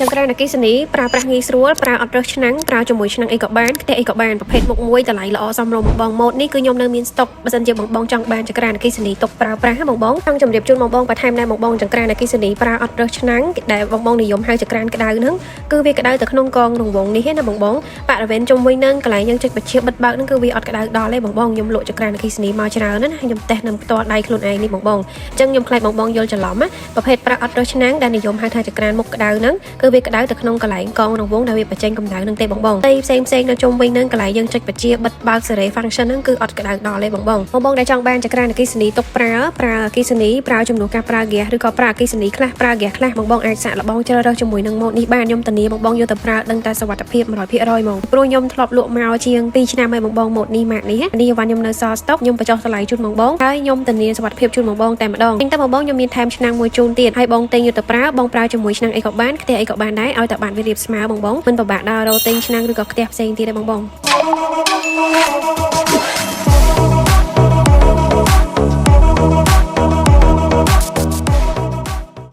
ចង្ក្រានអគ្គិសនីប្រើប្រាស់ងាយស្រួលប្រើអត់រើសឆ្នាំងប្រើជាមួយឆ្នាំងអីក៏បានខ្ទះអីក៏បានប្រភេទមុខមួយតម្លៃល្អសមរម្យបងបងម៉ូតនេះគឺខ្ញុំនៅមានស្តុកបើសិនជាបងបងចង់បានចង្ក្រានអគ្គិសនីទុកប្រើប្រាស់ណាបងបងចង់ជម្រាបជូនបងបងបន្ថែមដែរបងបងចង្ក្រានអគ្គិសនីប្រើអត់រើសឆ្នាំងដែលបងបងនិយមហៅចង្ក្រានក្តៅហ្នឹងគឺវាក្តៅទៅក្នុងកងរង្វង់នេះឯណាបងបងបរិវេណជុំវិញហ្នឹងកន្លែងយើងចុចបញ្ជាបិទបើកហ្នឹងគឺវាអត់ក្តៅដល់ទេបងបងខ្ញុំលក់ចង្ក្រានអគ្គិសនីមកច្រើនណាស់ណាខ្ញុំតេស្តនឹងផ្ទាល់ដៃខ្លួនឯងនេះបងបងអញ្ចឹងខ្ញុំខ្លាចបងបងយល់ច្រឡំណាប្រភេទប្រើអត់រើសឆ្នាំងដែលនិយមហៅថាចង្ក្រានមុខក្តៅហ្នឹងគឺវាក្តៅទៅក្នុងកន្លែងកងរង្វង់ដែលវាបញ្ចេញកម្ដៅហ្នឹងទេបងបងផ្ទៃផ្សេងផ្សេងនៅជុំវិញហ្នឹងកន្លែងយើងចុចបញ្ជាបិទបើកសេរី function ហ្នឹងគឺអត់ក្តៅដល់ទេបងបងបងបងដែលចង់បានចង្ក្រានអគ្គិសនីទុកប្រើប្រើអគ្គិសនីប្រើជំនួសការប្រើហ្គាសឬក៏ប្រើអគ្គិសនីខ្លះប្រើហ្គាសខ្លះបងបងអាចសាកល្បងជ្រើសរើសជាមួយនឹងម៉ូតនេះបានខ្ញុំធានាបងបងយកទៅប្រើដឹងតែសុវត្ថិភាព100%ហ្មងព្រោះខ្ញុំធ្លាប់លក់មកជាង2ឆ្នាំហើយបងបងម៉ូតនេះម៉ាកនេះនេះវ៉ាន់ខ្ញុំនៅសល់ស្តុកខ្ញុំបញ្ចុះតម្លៃជូនបងបងហើយខ្ញុំធានាសុវត្ថិភាពជូនបងបងតែម្ដងទិញទៅបងបងខ្ញុំមានថែមឆ្នាំងមួយជូនទៀតហើយបងទិញយកទៅប្រើបងប្រើជាមួយឆ្នាំងអីក៏បានខ្ទះអីក៏បានដែរឲ្យតែបានវារាបស្មើបងបងមិនពិបាកដល់រកទិញឆ្នាំងឬក៏ខ្ទះផ្សេងទៀតទេបងបង។